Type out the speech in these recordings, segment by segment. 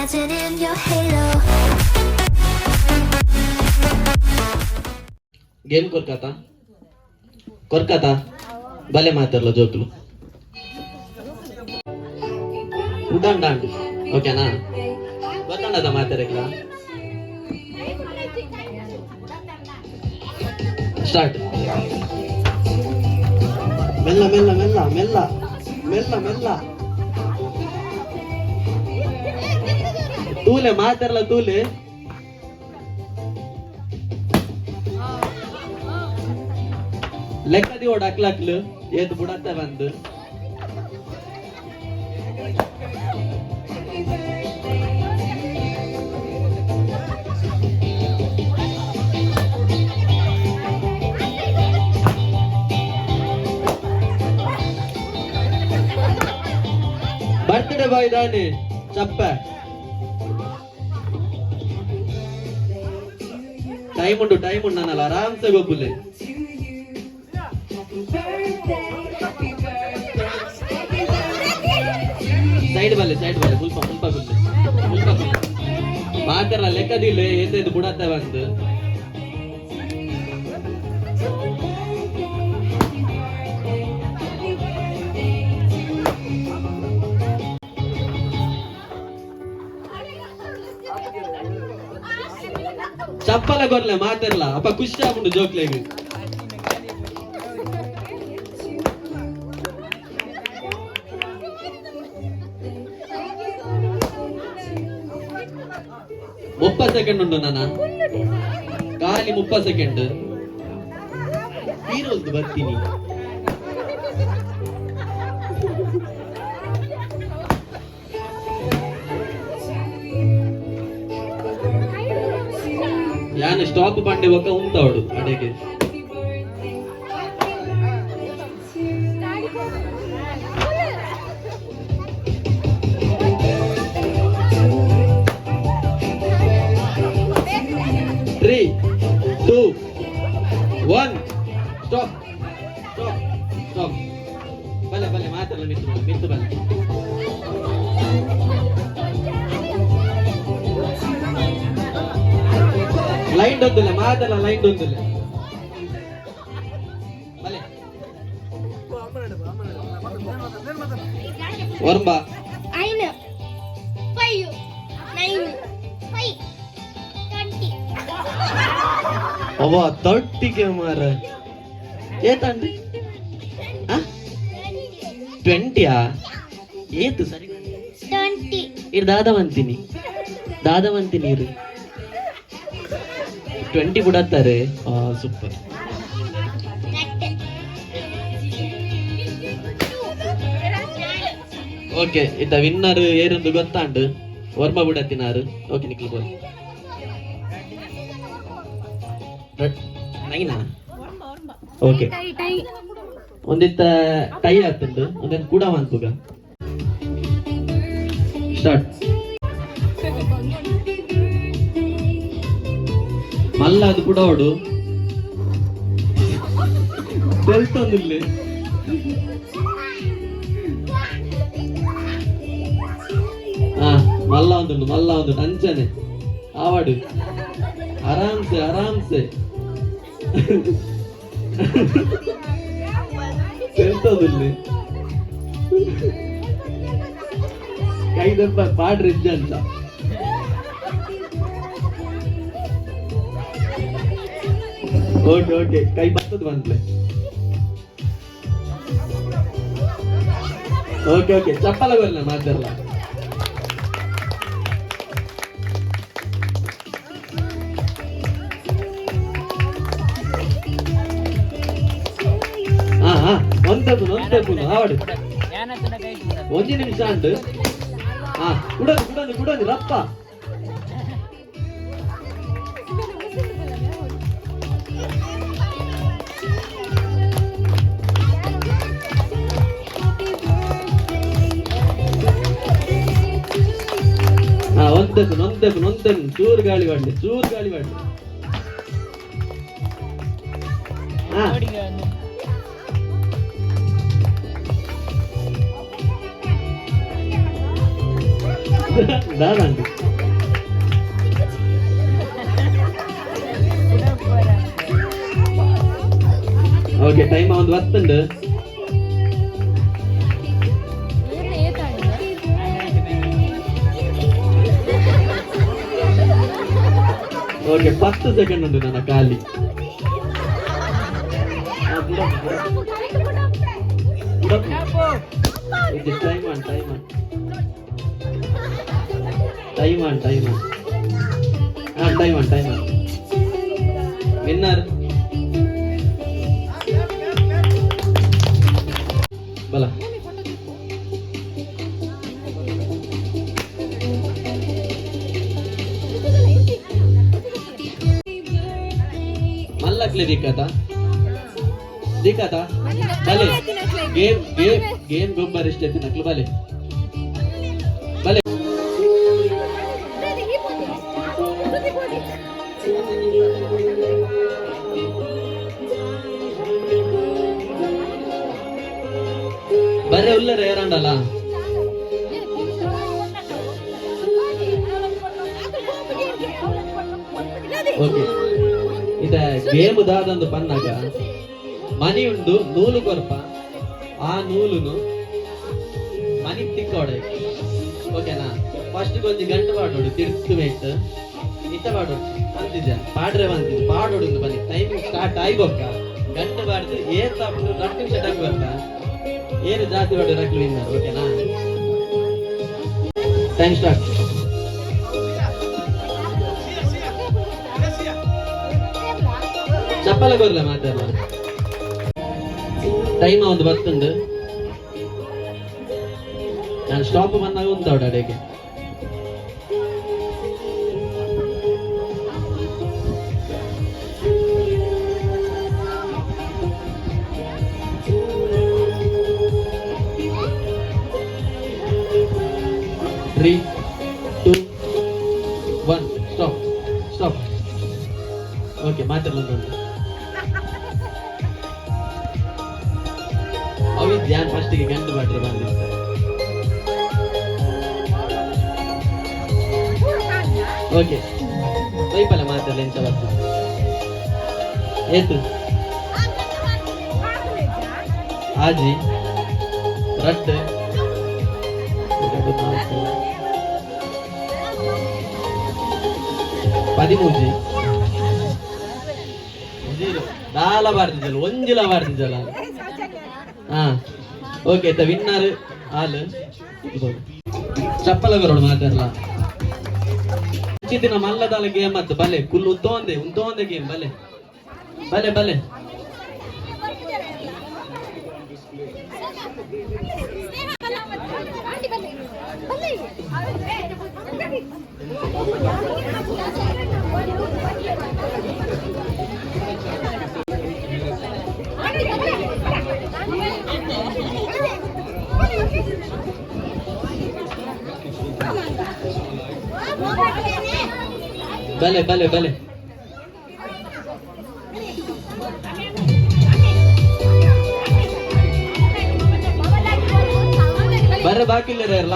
Dancing in your halo. Game ಕೊರ್ಕತ ಕೊರ್ಕತ ಬಲೆ ಮಾತಾಡಲ ಜೋಕುಲು ಉಡಂಡಾಂಡ್ ಓಕೆನಾ? ಗೊತ್ತಂಡದ ಮಾತಾಡಕ್ಲ? ಸ್ಟಾರ್ಟ್. ಮೆಲ್ಲ ಮೆಲ್ಲ ಮೆಲ್ಲ ಮೆಲ್ಲ ಮೆಲ್ಲ ಮೆಲ್ಲ. ತೂಲೆ ಮಾತಾಡಲ ತೂಲೆ. ಲೆಕ್ಕದಿ ಓಡ್ ಅಕ್ಲಕ್ಲು ಏತ್ ಬುಡತ್ತೆ ಬಂದು. ಬರ್ತ್ಡೇ ಬಾಯ್ ದಾನೆ ಚಪ್ಪ. ಟೈಮ್ ಉಂಟು, ಟೈಮ್ ಉಂಟು ನನ್ನಲ್ಲ. ಆರಾಮ್ಸೆ ಗೊಬ್ಬುಲೆ. ಸೈಡ್ ಬಲ್ಲೆ, ಸೈಡ್ ಬಲ್ಲೆ. ಮುಲ್ಪ ಮುಲ್ಪ ಗುಲ್ಲೆ, ಮುಲ್ಪ ಗುಲ್ಲೆ. ಮಾತೆಲ್ಲ ಲೆಕ್ಕದಿಲ್ಲ, ಏತೈದು ಬುಡತ್ತೆ ಬಂದು. ಚಪ್ಪಲ ಕೊರ್ಲೆ ಮಾತೆರ್ಲ. ಅಪ್ಪ ಖುಷಿ ಆಪುಂಡು ಜೋಕ್ಲೆಗ್. 30 ಸೆಕೆಂಡ್ ಉಂಟು ನಾನ. ಖಾಲಿ 30 ಸೆಕೆಂಡ್. ಹೀರೋಲ್ದು ಬರ್ತೀನಿ. ಯಾನ್ ಸ್ಟಾಪ್ ಬಂಡೆ ಬೊಕ್ಕ ಉಂತಾವಡು ಅಡೆಗೆ. 3, 2, 1, stop, stop, stop. ಬಲೆ ಬಲೆ ಮಾತಾಡಲ್ಲ. ಮಿತ್ತು ಬಲೆ, ಮಿತ್ತು ಬಲೆ. ಲೈನ್ ಒಂದಿಲ್ಲ ಮಾತಲ್ಲ, ಲೈನ್ ಒಂದಿಲ್ಲ. ಬಲೆ. ಒರ್ಂಬ. ಐನ್, 5, 9, 5, 20. ಅವ್ವ, 30ಗೆ ಮಾರ. ಏತಂಡಿ? 20ಯಾ? ಏತು ಸರಿ? 20. ಇರ್ ದಾದವಂತೀನಿ, ದಾದವಂತೀನಿ ಇರು. 20 ಬಿಡತ್ತಾರೆ. ಆ ಸೂಪರ್. ಓಕೆ, ಇತ್ತ ವಿನ್ನರ್ ಏರೊಂದು ಗೊತ್ತಾಂಡು. ವರ್ಮ ಬಿಡತ್ತಿನಾರು. ಓಕೆ, ನಿಕ್ಲು ಬೋಲ್. ನೈನಾ? ಓಕೆ, ಒಂದಿತ್ತ ಟೈ ಆತುಂಡು, ಒಂದೊಂದು ಕೂಡ ಮನ್ಪುಗ. ಸ್ಟಾರ್ಟ್. ಮಲ್ಲ ಅದು ಕೂಡ ಅವಡು ತೆಲ್ತೊಂದಿಲ್ಲ. ಹಾ, ಮಲ್ಲ ಒಂದುಂಡು, ಮಲ್ಲ ಒಂದು. ಅಂಚನೆ ಆವಾಡು. ಆರಾಮ್ಸೆ, ಆರಾಮ್ಸೆ. ತೆಲ್ತೊಂದಿಲ್ಲ. ಕೈ ದಪ್ಪ ಪಾಡ್ರಿ ಅಂತ. ಓಕೆ ಓಕೆ, ಕೈ ಬರ್ತದ ಬಂದ್ಲೆ. ಓಕೆ ಓಕೆ, ಚಪ್ಪಲ ಬರಲ್ಲ ಮಾತಾಡಲ್ಲ. ಹಾ ಹಾ, ಒಂದೇ ಒಂದೇ ಆವಡು. ಒಂಜಿ ನಿಮಿಷ ಉಂಟು. ಹಾ, ಕುಡೋದು ಕುಡೋದು ಕುಡೋದು ರಪ್ಪ. ಹಾ, ಒಂದೇ ಒಂದೇ ಒಂದೇ. ಚೂರು ಗಾಳಿ ಮಾಡ್ಲಿ, ಚೂರು ಗಾಳಿ ಮಾಡ್ಲಿ. ಹಾ. ದಾದಂಡು. ಓಕೆ, ಟೈಮ್ ಒಂದು ಬತ್ತುಂಡು. ಓಕೆ, 10 ಸೆಕೆಂಡ್ ಉಂಟು ನನ್ನ ಖಾಲಿ. ಆ, ಬಿಡಪ್ಪು, ಬಿಡಪ್ಪು. ಬಿಡಪ್ಪು. ಇದು time on, time on, time on, time on. Ha, time on, time on. Winner ಬಲ. ಮಲ್ಲಕ್ಲೆ ದಿಕ್ಕತ ದಿಕ್ಕತ ಬಲೆ. ಗೇಮ್ ಗೇಮ್ ಗೇಮ್ ಗೊಬ್ಬರ ಇಷ್ಟ ನಕ್ಲು. ಬಲೆ ಬಲೆ. ಬರೆ ಉಲ್ಲರ ಏರಂಡಲ್ಲ. ಓಕೆ, ಇದ ಗೇಮ್ ದಾದಂದು ಪನ್ನಾಗ ಮನಿ ಉಂಡು, ನೂಲು ಕೊರ್ಪ. ಆ ನೂಲುನು ಮನಿ ತಿಕ್ಕೋಡೆ, ಓಕೆನಾ? ಫಸ್ಟ್ ಒಂಜಿ ಗಂಟೆ ಪಾಡೋಡು, ತಿರ್ತು ಮೇಟ್ ಇತ್ತ ಪಾಡೋಡು ಅಂತಿದ್ದ ಪಾಡ್ರೆ ಬಂತಿದ್ದು ಪಾಡೋಡು. ಬನ್ನಿ, ಟೈಮಿಂಗ್ ಸ್ಟಾರ್ಟ್ ಆಯ್ಬೊಕ್ಕ ಗಂಟೆ ಪಾಡ್ದು ಏನ್ ತಪ್ಪು 2 ನಿಮಿಷ ಟೈಮ್ ಬರ್ತಾ ಏನು ಜಾಸ್ತಿ ಪಾಡು ರಕ್ಲು ವಿನ್ನರ್, ಓಕೆನಾ? Time start. ಚಪ್ಪಲ ಕೊರ್ಲೆ ಮಾತಾಡಲ್ಲ. ಟೈಮ್ ಒಂದು ಬತ್ತುಂಡು. ನಾನು ಸ್ಟಾಪ್ ಬಂದಾಗ ಉಂಟು ಅಡೆಗೆ. 3, 2, 1, stop, stop. Okay, ಮಾತಾಡೋದು ಅವಿ ಧ್ಯಾನ್. ಫಸ್ಟಿಗೆ ಗಂಟು ಮಾಡ್ರೆ ಬಂದಿತ್ತು. ಓಕೆ, ವೈಪಲ್ಲ ಮಾತಾಡಲ್ಲ. ಎಂಚ ಬರ್ತದೆ ಏತು? ಆಜಿ, ರಟ್ಟು, 2, 4, 13, 0. ದಾಲ ಬಾರ್ದಿದ್ದಲ್ಲ, ಒಂಜಿಲ ಬಾರ್ದಿದ್ದಲ್ಲ. ಹಾ, ಓಕೆ, the winner all. ಚಪ್ಪಲ ಬರೋಡು ಮಾತಾಡಲ್ಲ. ದಿನ ಮಲ್ಲದಾಲ ಗೇಮ್ ಮತ್ತು ಬಲೆ ಕುಲ್ಲು ಉತ್ತೋಂದೆ ಉಂತೋಂದೆ ಗೇಮ್. ಬಲೆ ಬಲೆ ಬಲೆ. ಬಲೆ ಬಲೆ ಬಲೆ. ಬರ್ರೆ, ಬಾಕಿ ಇಲ್ಲ ಇರಲ್ಲ.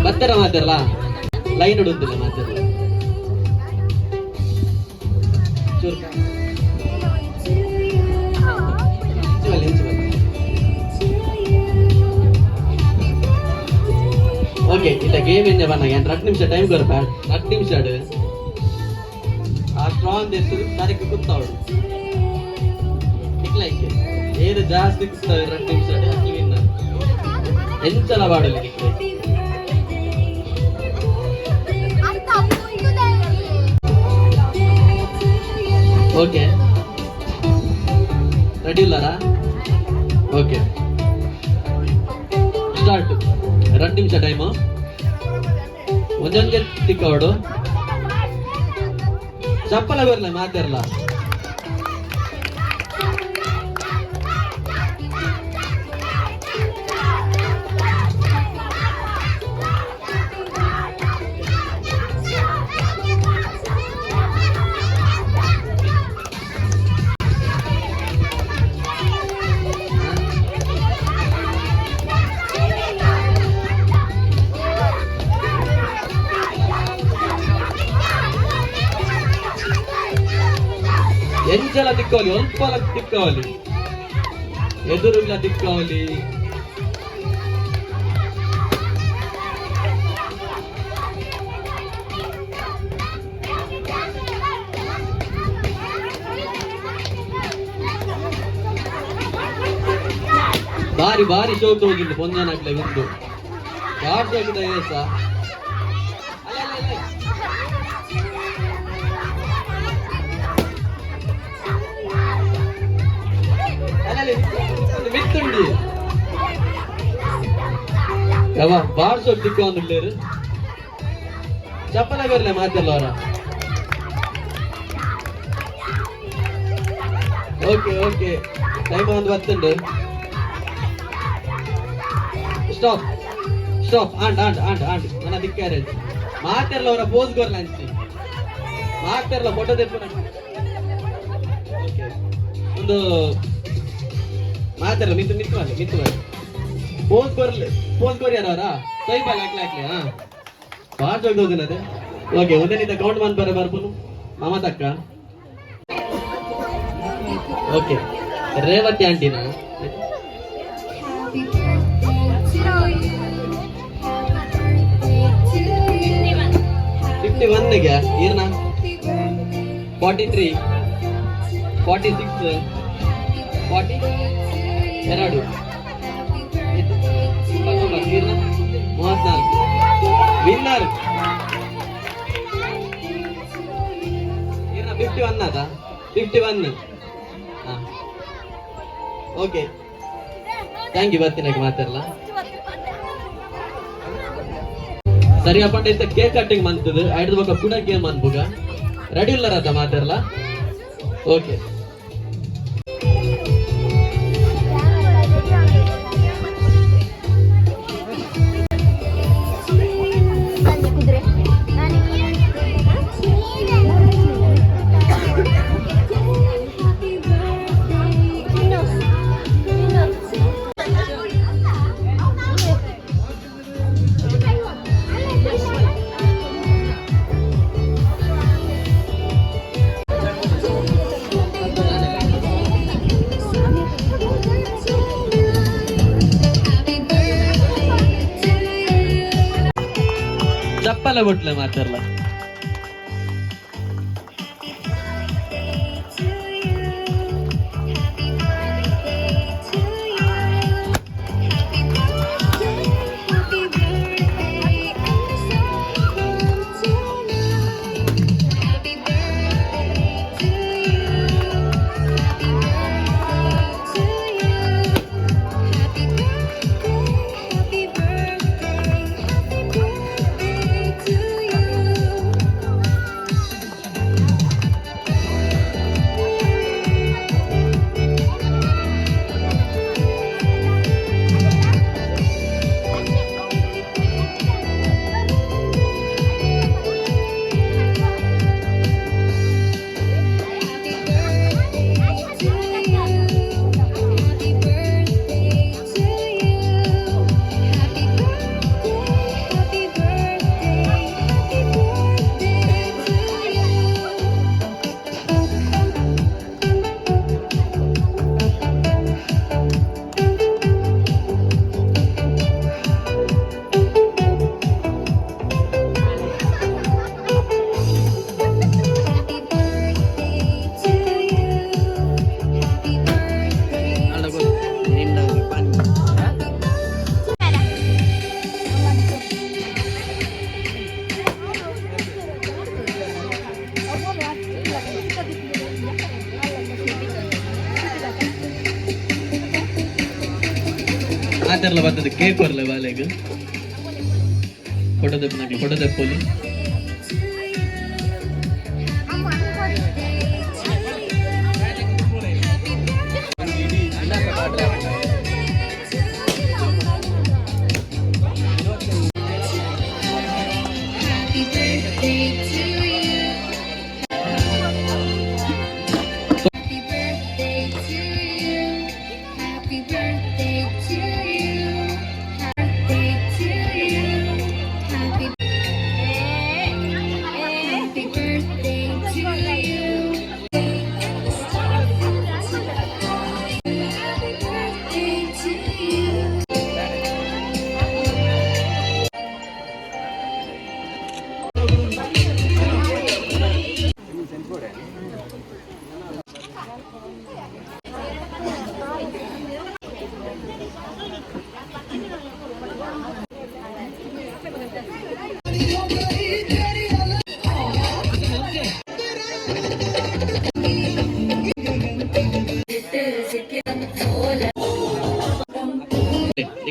ಬತ್ತರ ಮಾತಾರಲ್ಲ, ಲೈನ್ ಉಡುತ್ತಿಲ್ಲ ಮಾತಾರಲ್ಲ. ಚೂರು ಇಂಚು ಬಲ್ಲಿ, ಇಂಚು ಬಲ್ಲಿ. ಓಕೆ, ಇತ್ತ ಗೇಮ್ ಎಂಜ ಬನ್ನ ಏನ್ 2 ನಿಮಿಷ ಟೈಮ್ ಕೊರ್ಪ. 2 ನಿಮಿಷ ಆ ಸ್ಟ್ರಾಂಗ್ ಎತ್ತು ಕರೆಕ್ಟ್ ಕುತ್ತಾವಡು. ನಿಕ್ಲೈಕ್ ಏರು ಜಾಸ್ತಿ ಕುತ್ತಾವೆ 2 ನಿಮಿಷ ಅಕ್ಲು ವಿನ್ನರ್. ಎಂಚಲ ಬಾಡಲಿ ನಿಕ್ಲೈಕ್. ಓಕೆ, ರೆಡಿ ಇಲ್ಲಾರಾ? ಓಕೆ. ಸ್ಟಾರ್ಟ್. 2 ನಿಮಿಷ ಟೈಮು. ಒಂದೊಂದೇ ತಿಕ್ಕವಡು. ಚಪ್ಪಲ ಬರ್ಲ ಮಾತಾಡಲ್ಲ. ಎಂಚಲ ತಿಕ್ಕೋಲಿ, ಒಂಪಲ ತಿಕ್ಕೋಲಿ, ಎದುರುಗ್ಲ ತಿಕ್ಕೋಲಿ. ಬಾರಿ ಬಾರಿ ಶೋಕ್ ಹೋಗಿದ್ದು ಪೊಂಜನಾಗ್ಲೆ ಒಂದು ಬಾರಿ ಶೋಕಿದ ಏಸ. ಅಲ್ಲ ಅಲ್ಲ ಅಲ್ಲ. ಅಲ್ಲ, ಮಿತ್ತುಂಡಿ ಯಾವ ಬಾರ್ ಶೋಕ್ ತಿಕ್ಕ ಒಂದು ಲೇರು. ಚಪ್ಪಲ ಬರ್ಲೆ ಮಾತೆಲ್ಲ ಅವರ. ಓಕೆ ಓಕೆ, ಟೈಮ್ ಒಂದು ಬತ್ತುಂಡು. Stop stop. ಆಂಡ್ ಆಂಡ್ ಆಂಡ್ ಆಂಡ್ ನನ್ನ ದಿಕ್ಕಾರೆ ಮಾತೆಲ್ಲ ಅವರ ಪೋಸ್ ಗೊರ್ಲ ಅಂಚಿ ಮಾತೆಲ್ಲ ಫೋಟೋ ತೆಪ್ಪುನ. ಓಕೆ, ಒಂದು ಮಾತೆಲ್ಲ ಮಿತ್ತು ಮಿತ್ತು ಬನ್ನಿ, ಮಿತ್ತು ಬನ್ನಿ. ಪೋಸ್ ಕೊರ್ಲೆ, ಪೋಸ್ ಕೊರಿಯಾರ ಅವರ ಸೈಬಲ್ ಹಾಕ್ಲಿ ಹಾಕ್ಲಿ. ಹಾ, ಬಾರ್ ಜೋಗ್ ಅದೇ. ಓಕೆ, ಒಂದೇ ಕೌಂಟ್ ಮಾನ್ ಬರ ಬರ್ಪುನು ಮಮತಕ್ಕ. ಓಕೆ, ರೇವತಿ ಆಂಟಿನ. Happy birthday to you. Happy birthday to you. 51ಗೆ ಈರ್ನ? Happy birthday 43, 46, 40 to you. 2. Happy birthday to 29. ಈರ್ನ? 34. ವಿನ್ನರ್. ಈರ್ನ 51 ಅದ? 51. ಹಾ, ಓಕೆ, thank you. ಬರ್ತೀನಿ ಮಾತಾಡಲ್ಲ. ಸರಿ ಅಪ್ಪಂಡ, ಇತ್ತ ಕೇಕ್ ಕಟ್ಟಿಂಗ್ ಮಂತದ ಐಡ್ದು ಬೊಕ ಕುಡ ಗೇಮ್ ಅನ್ಬುಗ. ರೆಡಿ ಇಲ್ಲರ ಮಾತಾಡಲ್ಲ. ಓಕೆ. ಕುದುರೆ. Happy birthday. Happy birthday to you. ಚಪ್ಪಲ ಬೊಟ್ಲೆ ಮಾತಾಡಲ್ಲ. To you. Happy birthday to you. Happy birthday, happy birthday, and the sun from tonight. Happy birthday to you. Happy birthday to you. Happy birthday, happy birthday, happy birthday to you. ಮಾತೆರ್ಲ ಬರ್ತದೆ cake ಕೊರ್ಲೆ ಬಾಲೆಗ್ ಕೊಡದೆಪ್ಪನಾಗ್ಲಿ ಕೊಡದೆಪ್ಪೊಲಿ. Happy birthday to you. Happy birthday to you. Happy birthday to you. Happy birthday to you. Happy Happy birthday to you. Happy birthday to you.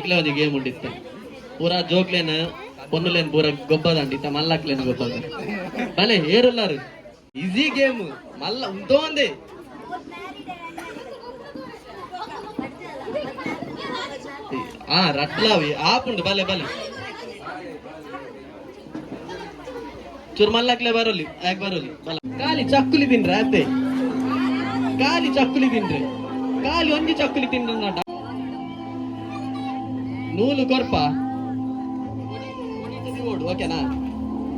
ಇಕ್ಲೆ ಒಂಜಿ game ಉಂಡಿತ್ತೆ ಪೂರಾ ಜೋಕ್ಲೇನ ಪೊನ್ನುಲೇನ್ ಪೂರ ಗೊಬ್ಬದಂಡಿ ಇತ್ತ ಮಲ್ಲಕ್ಲೇನ ಗೊಬ್ಬದ ಬಲೆ ಏರುಲ್ಲಾರು. Easy game ಮಲ್ಲ ಉಂತೋಂದೆ. ಆ ರಟ್ಲಾವಿ ಆಪುಂಡು. ಬಲೆ ಬಲೆ ಚೂರು ಮಲ್ಲಕ್ಲೆ ಬರೋಲಿ, ಯಾಕೆ ಬರೋಲಿ ಬಲ. ಖಾಲಿ ಚಕ್ಕುಲಿ ತಿನ್ರೆ ಅತ್ತೆ, ಖಾಲಿ ಚಕ್ಕುಲಿ ತಿನ್ರೆ, ಖಾಲಿ ಒಂಜಿ ಚಕ್ಕುಲಿ ತಿನ್ರೆ ನಾಟ. ನೂಲು ಕೊರ್ಪ ಓಡು, ಓಕೆನಾ?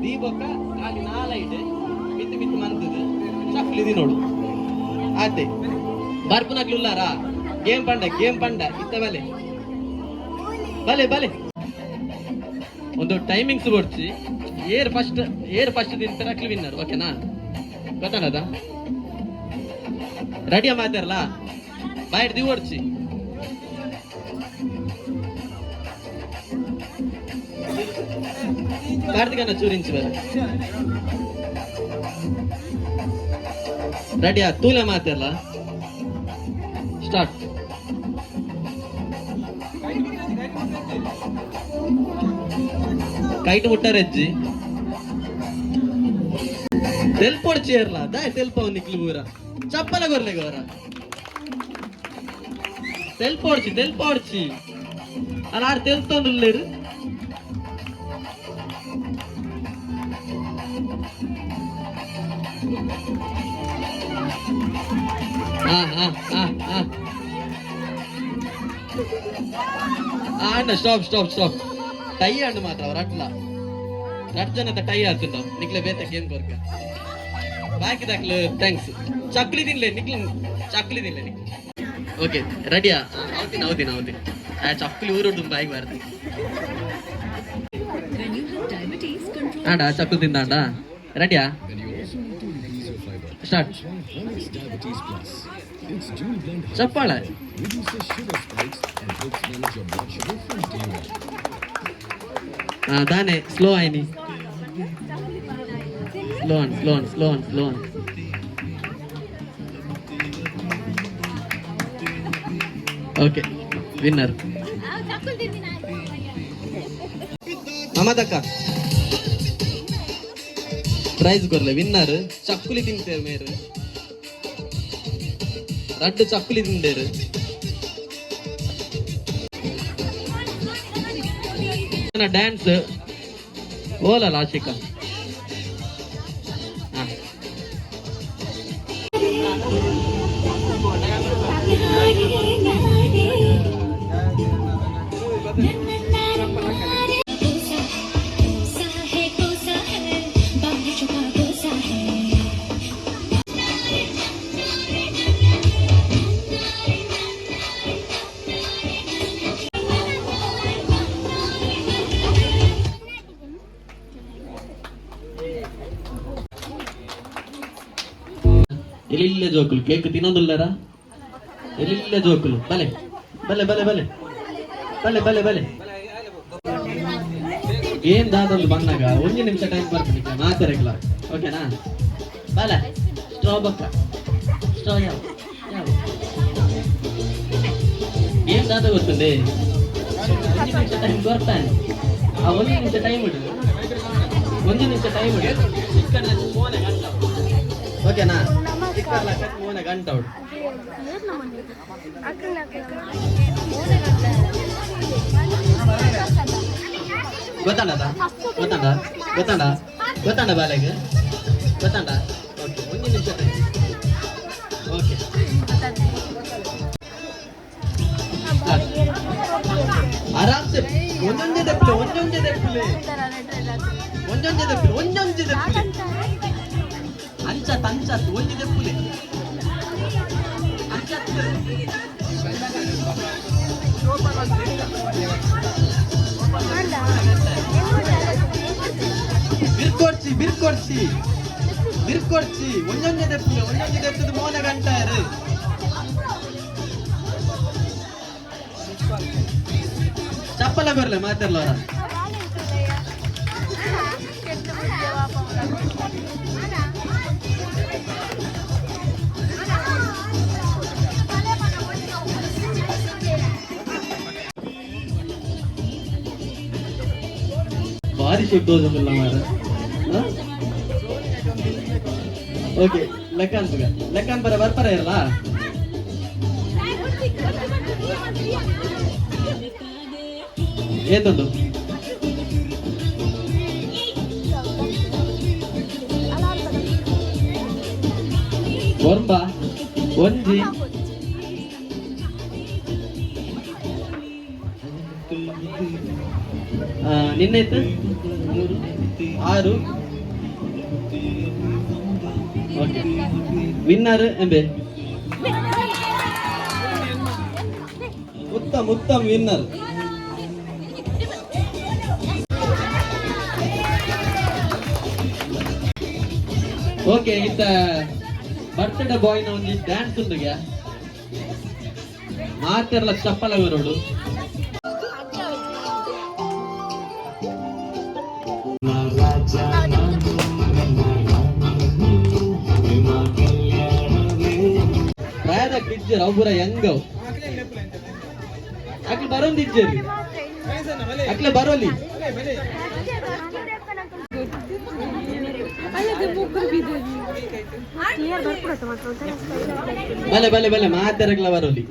ದೀಪಕ್ಕ ಖಾಲಿ ನಾಲೈಟ್ ಮಿತ್ತು ಮಿತ್ತು ಮಂತದು ಚಕ್ಲಿ ದಿನೋಡು ಆತೆ. ಬರ್ಪುನಕ್ಲು ಉಲ್ಲಾರಾ? ಗೇಮ್ ಪಂಡ, ಗೇಮ್ ಪಂಡ ಇತ್ತ. ಬಲೆ ಬಲೆ ಬಲೆ. ಒಂದು ಟೈಮಿಂಗ್ಸ್ ಕೊಡ್ಚಿ. ಏರ್ ಫಸ್ಟ್, ಏರ್ ಫಸ್ಟ್ ತಿಂತಾರೆ ಅಕ್ಲು ವಿನ್ನರ್, ಓಕೆನಾ? ಗೊತ್ತಾನದ? ರೆಡಿಯಾ? ಮಾತಾರಲ್ಲ ಬಾಯ್ಡ್ ದಿವಡ್ಚಿ. ಕಾರ್ತಿಕನ ಚೂರಿಂಚು ಬೇರೆ. ರೆಡಿಯಾ? ತೂಲೆ ಮಾತಾರಲ್ಲ. ಸ್ಟಾರ್ಟ್. ಕೈಟ್ ಮುಟ್ಟಾರೆಜ್ಜಿ ತೆಲ್ಪೊಡ್ ಚೇರ್ಲ ದಾಯ್ ತೆಲ್ಪ ನಿಕ್ಲು ಪೂರ ಚಪ್ಪಲ ಕೊರ್ಲೆ ಗೋರ. ತೆಲ್ಪೊಡ್ಚಿ, ತೆಲ್ಪೊಡ್ಚಿ. ಅಲ್ಲ, ಆರ್ ತೆಲ್ತೊಂದುಲ್ಲೇರು. ಆ ಆ ಆ ಆ ಅಣ್ಣ, ಸ್ಟಾಪ್ ಸ್ಟಾಪ್ ಸ್ಟಾಪ್. ಟೈ ಅಣ್ಣ ಮಾತ್ರ ಅವ್ರ ಅಟ್ಲ ರಟ್ ಜನತ ಟೈ ಆತುಂಡ. ನಿಕ್ಲೆ ಬೇತ ಗೇಮ್ ಕೊರ್ಕ ಬಾಕಿ ದಾಕ್ಲು. Thanks. ಚಕ್ಲಿ ತಿನ್ಲೆ ನಿಕ್ಲು, ಚಕ್ಲಿ ತಿನ್ಲೆ ನಿಕ್ಲು. ಓಕೆ, ರೆಡಿಯಾ? ಅವತಿನ ಅವತಿನ ಅವತಿನ. ಆ ಚಕ್ಲಿ ಊರುಡು ಬಾಯಿಗೆ ಬಾರ್ದು. When you have diabetes, control ಆಂಡ ಚಕ್ಲು ತಿಂದಾಂಡ. ರೆಡಿಯಾ? Start. Diabetes Plus. Its dual blend ಚಪ್ಪಾಳೆ. reduces sugar spikes and helps manage your blood sugar from day one. ದಾನೆ slow ಆಯ್ನಿ? Slow on, slow on, slow on, slow on. Okay, winner ಮಮತಕ್ಕ. Prize ಕೊರ್ಲೆ winner. ಚಕ್ಕುಲಿ ತಿಂತೇರು ಮೇರು, ರಡ್ಡು ಚಕ್ಕುಲಿ ತಿಂದೇರು. ಡ್ಯಾನ್ಸ್ ಓಲಲ್ಲ ಆಶಿಕಾ? ಹಾ. कोसा है, कोसा है, बारिशों का कोसा है. ಎಲ್ಲಿಲ್ಲ ಜೋಕುಲು ಕೇಕ್ ತಿನ್ನೋದಿಲ್ಲರ? ಎಲ್ಲಿಲ್ಲ ಜೋಕುಲು? ಬಲೆ ಬಲೆ ಬಲೆ ಬಲೆ ಬಲೆ ಬಲೆ ಬಲೆ. ಏನ್ ದಾದೊಂದು ಬಂದಾಗ ಒಂದು ನಿಮಿಷ ಟೈಮ್ ಬರ್ತೀನಿ ಮಾತಾಡಕ್ಲ, ಓಕೆನಾ? ಬಲೆ ಸ್ಟ್ರಾ ಬಕ್ಕ ಸ್ಟ್ರಾ ಯಾವ ಯಾವ. ಏನ್ ದಾದ ಗೊತ್ತುಂಡೆ? ಒಂಜಿ ನಿಮಿಷ ಟೈಮ್ ಬರ್ತಾನೆ. ಆ ಒಂಜಿ ನಿಮಿಷ ಟೈಮ್ ಇಡು, ಒಂಜಿ ನಿಮಿಷ ಟೈಮ್ ಇಡು. ಮೋನೆ ಗಂಟ, ಓಕೆನಾ? ಮೋನೆ ಗಂಟ ಉಡು. ಗೊತ್ತಾಂಡದ? ಗೊತ್ತಾಂಡ? ಗೊತ್ತಾಂಡ? ಗೊತ್ತಾಂಡ? ಬಾಲೆಗೆ ಗೊತ್ತಾಂಡ? ಓಕೆ, ಒಂಜಿ ನಿಮಿಷ ಟೈಮ್. ಓಕೆ, ಆರಾಮ್ಸೆ. ಒಂದೊಂದೇ ದಪ್ಪಲೆ, ಒಂದೊಂದೇ ದಪ್ಪಲೆ, ಒಂದೊಂದೇ ದಪ್ಪಲೆ, ಒಂದೊಂದೇ ದಪ್ಪಲೆ. ಅಂಚ ತಂಚ, ಒಂಜಿ ದಪ್ಪಲೆ ಅಂಚ. ಬಿರ್ಕೊಡ್ಸಿ, ಬಿರ್ಕೊಡ್ಸಿ, ಬಿರ್ಕೊಡ್ಸಿ. ಒಂದೊಂದೇ ದಪ್ಪಲೆ, ಒಂದೊಂದೇ ದಪ್ಪದ ಮೋನ ಗಂಟಾರು. ಚಪ್ಪಲ ಬರ್ಲೆ ಮಾತಾಡ್ಲವರ. ಭಾರಿ ಶೇಪ್ ದೋಸೆ ಮಾರ. ಓಕೆ, ಲೆಕ್ಕ ಅನ್ಪಗ, ಲೆಕ್ಕ ಅನ್ಪರ ಬರ್ಪರ ಇರಲ್ಲ. ಏತುಂಡು? ಒಂಬ, ಒಂಜಿ, ನಿನ್ನೆ 3, 6. ಓಕೆ, ವಿನ್ನರ್ ಎಂಬೆ ಉತ್ತಮ್, ಉತ್ತಮ್ ವಿನ್ನರ್. ಓಕೆ, ಇತ್ತ ಬರ್ತ್ಡೇ ಬಾಯ್ನ ಒಂಜಿ ಡ್ಯಾನ್ಸ್ ಉಂಡುಗೆ. ಮಾತೆರ್ಲ ಚಪ್ಪಲ ಬರೋಡು. ಪ್ರಾಯದ ಇಜ್ಜರು ಅವು ಪೂರ ಯಂಗ್ ಅವು. ಅಕ್ಲು ಬರೋಂದಿಜ್ಜರು, ಅಕ್ಲೆ ಬರೋಲಿ. ಬಲೆ ಬಲೆ ಬಲೆ, ಮಾತೆರಗ್ಲ ಬರೋಲಿ.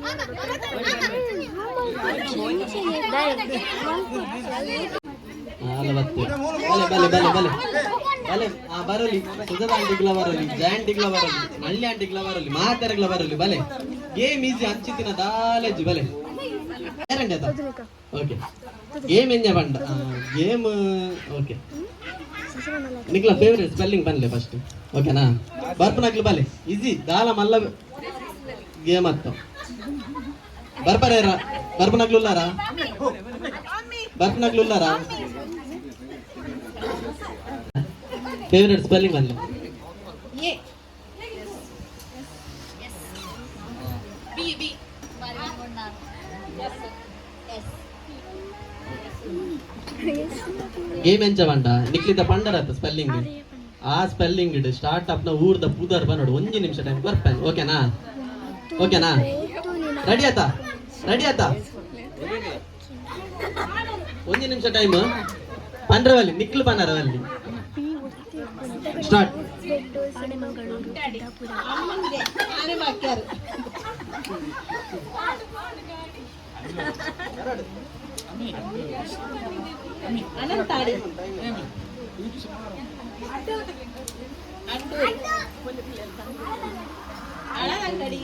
ಅಲ್ಲ ಬತ್ತೆ. ಬಲೆ ಬಲೆ ಬಲೆ ಬಲೆ ಬಲೆ. ಆ ಬರೋಲಿ, ಸುಜಾತ ಆಂಟಿಗ್ಲ ಬರೋಲಿ, ಜಯಾಂಟಿಗ್ಲ ಬರೋಲಿ, ನಳ್ಳಿ ಆಂಟಿಗ್ಲ ಬರೋಲಿ, ಮಾತೆರಗ್ಲ ಬರೋಲಿ. ಬಲೆ, ಗೇಮ್ ಈಸಿ, ಅಂಚಿತಿನ ದಾಲೇಜಿ. ಬಲೆ ಏರಂಡಿ ಅದ. ಓಕೆ, ಗೇಮ್ ಎಂಜ ಪಂಡ ಗೇಮ್. ಓಕೆ, ನಿಕ್ಲ ಫೇವರೇಟ್ ಸ್ಪೆಲ್ಲಿಂಗ್ ಬನ್ಲೆ ಫಸ್ಟ್, ಓಕೆನಾ? ಬರ್ಪನಕ್ಲು ಬಲೆ, ಈಸಿ ದಾಲ ಮಲ್ಲ ಗೇಮ್ ಅತ್ತ. ಬರ್ಪರೇರ? ಬರ್ಪನಕ್ಲು ಉಲ್ಲಾರ? ಬರ್ಪನಕ್ಲು ಉಲ್ಲಾರ? ಫೇವರೇಟ್ ಸ್ಪೆಲ್ಲಿಂಗ್ ಬನ್ಲೆ. B B. ಎಸ್. ಗೇಮ್ ಎಂಚ ಪಂಡ, ನಿಕ್ಲಿತ ಪಂಡರತ್ತ ಸ್ಪೆಲ್ಲಿಂಗ್, ಆ ಸ್ಪೆಲ್ಲಿಂಗ್ ಇಡು ಸ್ಟಾರ್ಟ್ ಅಪ್ ನ ಊರ್ದ ಪುದರ್ ಬನ್ನೋಡು. ಒಂಜಿ ನಿಮಿಷ ಟೈಮ್ ಬರ್ಪೇನ್, ಓಕೆನಾ? ಓಕೆನಾ? ರೆಡಿ ಆತಾ? ರೆಡಿ ಆತಾ? ಒಂಜಿ ನಿಮಿಷ ಟೈಮ್ ಪಂಡ್ರವಲ್ಲಿ, ನಿಕ್ಲು ಪನ್ನರವಲ್ಲಿ. ಸ್ಟಾರ್ಟ್. ಅನಂತಾಡಿ. ಅಳದಂಗಡಿ.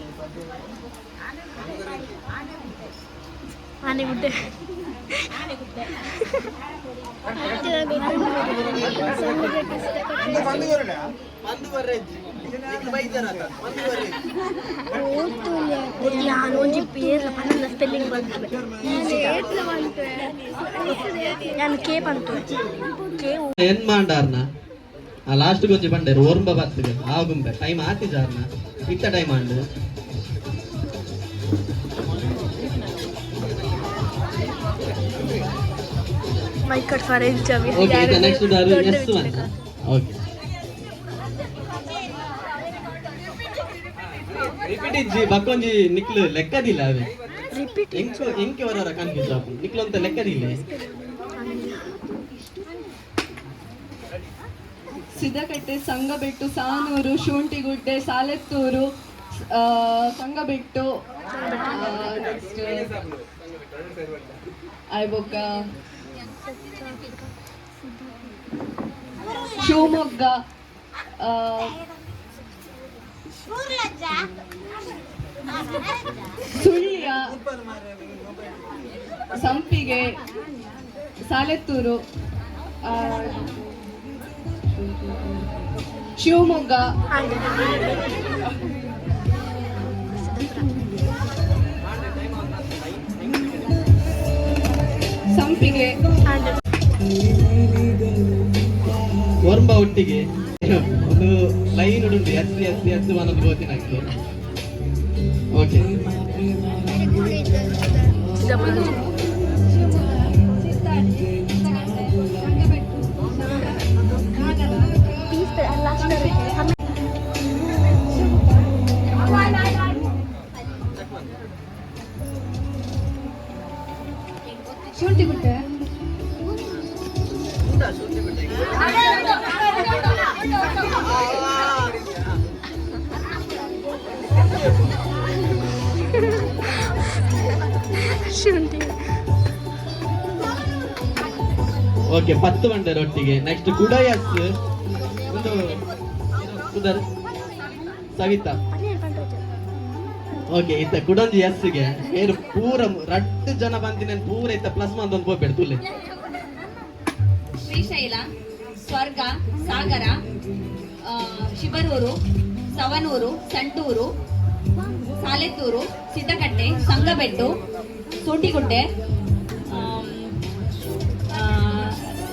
ಆನೆಗುಡ್ಡೆ. ಯಾನ್ ಒಂಜಿ ಪೇರ್ಲ ಪನ್ನೊಂದು ಸ್ಪೆಲ್ಲಿಂಗ್ ಬಂತು. ಯಾನ್ ಕೆ ಪಂತು ಕೆ. ಏನ್ ಮಾಡಾರ್ನ? ಆ ಲಾಸ್ಟ್ ಗೊಂಜಿ ಬಂಡೇರು ಒರ್ಂಬ ಬತ್ತಿಗೆ ಆಗುಂಬೆ ಟೈಮ್ ಆತಿ ಜಾರ್ನ. ಇತ್ತ ಟೈಮ್ ಆಂಡು. ಮೈಕಟ್ ಫಾರ್ ಎಂಚವಿ. ಓಕೆ, ಈಗ ನೆಕ್ಸ್ಟ್ ದಾರು ಎಸ್ ಅಂತ. ಓಕೆ, ರಿಪೀಟ್ ಇಜ್ಜಿ. ಬಕ್ಕೊಂಜಿ ನಿಕ್ಲು ಲೆಕ್ಕದಿಲ್ಲ ಅವೇ. ರಿಪೀಟ್. ಎಂಕ್ ಎಂಕ್ ವರ ಕನ್ಫ್ಯೂಸ್ ಆಪುಂಡು. ನಿಕ್ಲೊಂತ ಲೆಕ್ಕದಿಲ್ಲ. ಸಿದ್ದಕಟ್ಟೆ, ಸಂಗಬೆಟ್ಟು, ಸಾನೂರು, ಶುಂಠಿಗುಡ್ಡೆ, ಸಾಲೆತ್ತೂರು, ಸಂಗಬೆಟ್ಟು, ನೆಕ್ಸ್ಟ್ ಐಬೊಕ್ಕ ಶಿವಮೊಗ್ಗ, ಸುಳ್ಯ, ಸಂಪಿಗೆ, ಸಾಲೆತ್ತೂರು, ಶಿವಮೊಗ್ಗ. ಸಂಪಿಗೆ. ಒರ್ಂಬ ಒಟ್ಟಿಗೆ. ಒಂದು ಲೈನ್ ಉಂಟು, ಎಸ್ ಎಸ್ ಎಸ್ ಅನ್ನೋದು ಗೊತ್ತಿನಾಗ್ತದೆ. Okay. Siddapura. Piece last. Shunthigudde. ಶುಂಠಿ. ಓಕೆ, 10 ಬಂಡರ್ ಒಟ್ಟಿಗೆ. ನೆಕ್ಸ್ಟ್ ಕುಡ ಎಸ್. ಒಂದು ಕುದರ್ ಸವಿತಾ. ಓಕೆ, ಇತ್ತ ಕುಡೊಂಜಿ ಎಸ್ಗೆ ಏರು ಪೂರ ರಡ್ಡು ಜನ ಬಂದಿನ ಪೂರ ಇತ್ತ ಪ್ಲಸ್ ಮಂದ್ ಒಂದು ಪೋಪೆಡ್ ತುಲೆ. ಶ್ರೀಶೈಲ, ಸ್ವರ್ಗ, ಸಾಗರ, ಶಿಬರೂರು, ಸವನೂರು, ಸಂಟೂರು, ಸಾಲೆತ್ತೂರು, ಸಿದ್ದಕಟ್ಟೆ, ಸಂಗಬೆಟ್ಟು, ಸೂಟಿಗುಡ್ಡೆ,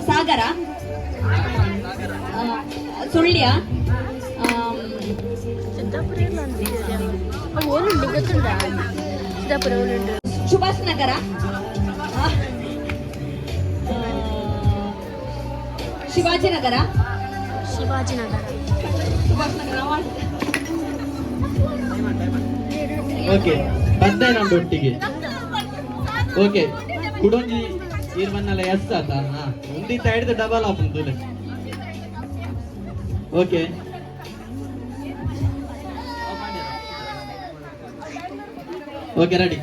ಸಾಗರ, ಸುಳ್ಯ, ಸಿದ್ದಾಪುರ ಇಲ್ಲ ಅಂತಿದೆ. ಓಲುಂಡು ಗೊತ್ತುಂಟಾ? ಸಿದ್ದಾಪುರ ಓಲುಂಡು? ಸುಭಾಷ್ ನಗರ, ಶಿವಾಜಿನಗರ. ಶಿವಾಜಿನಗರ. ಸುಭಾಷ್ ನಗರ. ಓಕೆ, 15 ಒಟ್ಟಿಗೆ. ಓಕೆ, ಕುಡೊಂಜಿ ಈರ್ ಮನ್ನಲ ಎಸ್ ಆತ. ಹಾ, ಒಂದಿತ್ತ ಹಿಡಿದು ಡಬಲ್ ಆಪುಂಡು ತುಲೆ. Okay okay, ready.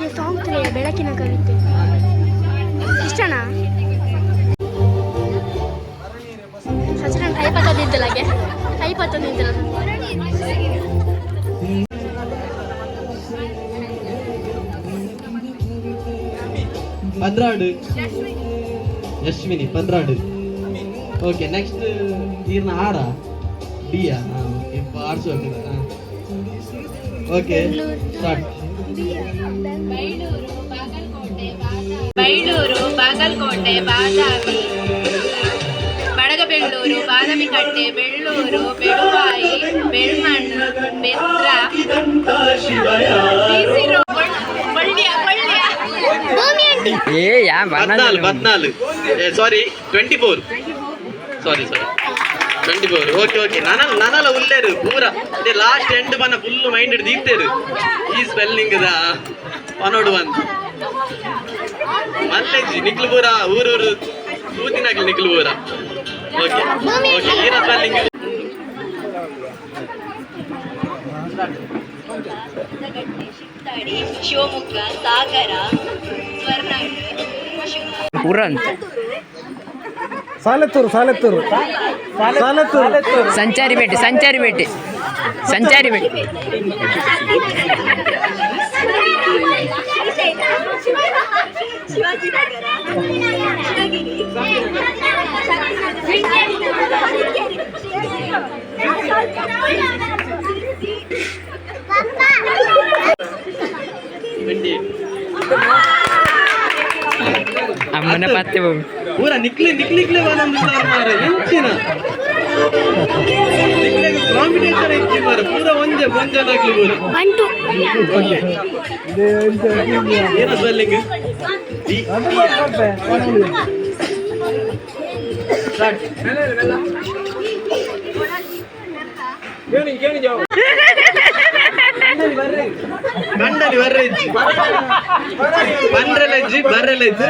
ಈ ಸಾಂಗ್ ಬೆಳಕಿನ ಕವಿತೆ ಇಷ್ಟನಾ? ಸಚಿನ್ ಕೈ ಪತ್ತದಿದ್ದಲಾಗೆ, ಕೈ ಪತ್ತದಿದ್ದಲ್ಲ. 12. ಯಶ್ವಿನಿ, 12. ಓಕೆ, ನೆಕ್ಸ್ಟ್ ಈರ್ನ ಆರ ಡಿಯಾ? ಆರ್ಸು. Okay, start. ಬೈಳೂರು, ಬಾಗಲಕೋಟೆ, ಬಾದಾಮಿ, ಬಡಗಬೆಳ್ಳೂರು, ಬಾದಾಮಿಕಟ್ಟೆ, ಬೆಳ್ಳೂರು, ಬೆಳುವಾಯಿ, ಬೆಳ್ಮಣ್ಣು, ಬೆದ್ರ, ಬಿಸಿ ಬಳ್ಳಿಯ ಬಳ್ಳಿಯ. ಏ ಯಾ. 14, 14, ಸಾರಿ, 24. ಸಾರಿ ಸಾರಿ, 24. ಓಕೆ ಓಕೆ, ನನ ನನಲ ಉಲ್ಲೇರು ಪೂರ. ಇದೆ ಲಾಸ್ಟ್ ಎಂಡ್ ಬನ್ನ ಫುಲ್ ಮೈಂಡ್ ದೀಪ್ತೇರು. ಈ ಸ್ಪೆಲ್ಲಿಂಗ್ the ಪನೋಡು ಬಂದು ಮಲ್ಲೆಜ್ಜಿ ನಿಕ್ಲು ಪೂರ ಊರೂರು ತೂತಿನಾಗ್ಲಿ ನಿಕ್ಲು ಪೂರ. ಓಕೆ ಓಕೆ, ಈರ ಸ್ಪೆಲ್ಲಿಂಗ್. ಶಿತ್ತಾಡಿ, ಶಿವಮೊಗ್ಗ, ಸಾಗರ, ಸ್ವರ್ನಾಡು. ಪುರಂತ್. ಸಾಲೆತ್ತೂರು, ಸಾಲೆತ್ತೂರು, ಸಾಲೆತ್ತೂರು. ಸಂಚಾರಿ ಪೇಟೆ, ಸಂಚಾರಿ ಪೇಟೆ, ಸಂಚಾರಿ ಪೇಟೆ. ಶಿವಾಜಿನಗರ, ಶಿವಗಿರಿ, ಶೃಂಗೇರಿ, ಶೃಂಗೇರಿ. 28. ಅಮ್ಮನ ಪತ್ತೆ. ಪೂರ ನಿಕ್ಲಿ ನಿಕ್ಲಿಕ್ಲೆ ಒಂದೊಂದು ಮಾರ ಎಂಚಿನ ಕಾಂಪಿಟೇಷನ್ ಇಚ್ಚಿ ಮಾರ. ಪೂರ ಒಂಜೆ ಒಂಜೆ ನಾಕ್ಲು ಪೂರ. 1 2. ಓಕೆ, ಏನ ಸ್ಪೆಲ್ಲಿಂಗ್? ಡಿ. ಸ್ಟಾರ್ಟ್. ಕಂಡನಿ ಬರ್ರೆಜ್ಜಿ, ಬಂಡ್ರೆಲೆಜ್ಜಿ, ಬರ್ರೆಲೆಜ್ಜಿ.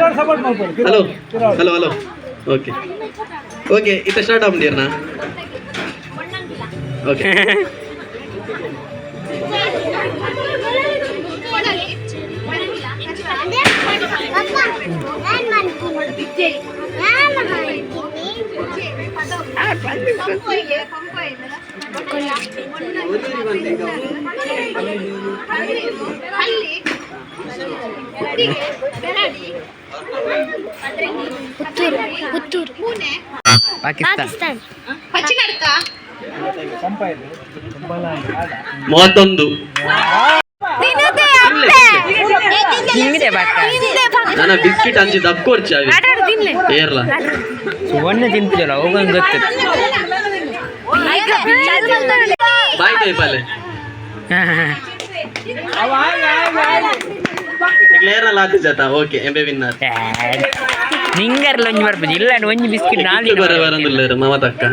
Hello hello hello, okay okay, ಇತ್ತ ಸ್ಟಾರ್ಟ್ ಆಪುಂಡಿರ್ನಾ? ಓಕೆ. ಪುತ್ತೂರು, ಪುತ್ತೂರು. ಪಾಕಿಸ್ತಾನ. ಪಾಕಿಸ್ತಾನ. ಪಚ್ಚಿನಡ್ಕ. 31. ಹಿಂಗಿದೆ ಬಾಕ. ನನ್ನ ಬಿಸ್ಕಿಟ್ ಹಂಚಿ ದಕ್ಕೊರ್ಚಿ ಅವಿ ಏರ್ಲ. ಸುವರ್ಣ ತಿಂತಿದ್ದಲ್ಲ, ಹೋಗೋದು ಗೊತ್ತು. ಬಾಯ್ ತೈಪಾಲೆ. ಏರ್ಲ ಆತಿ ಜಾತ. Okay, ಎಂಬೆ winner. ನಿಂಗರ್ಲ ಒಂಜಿ ಬರ್ಪುಜಿ ಇಲ್ಲ, ಒಂಜಿ ಬಿಸ್ಕಿಟ್ ನಾಲ್. ಬರ ಬರಂದುಲ್ಲೇರು ಮಮತಕ್ಕ.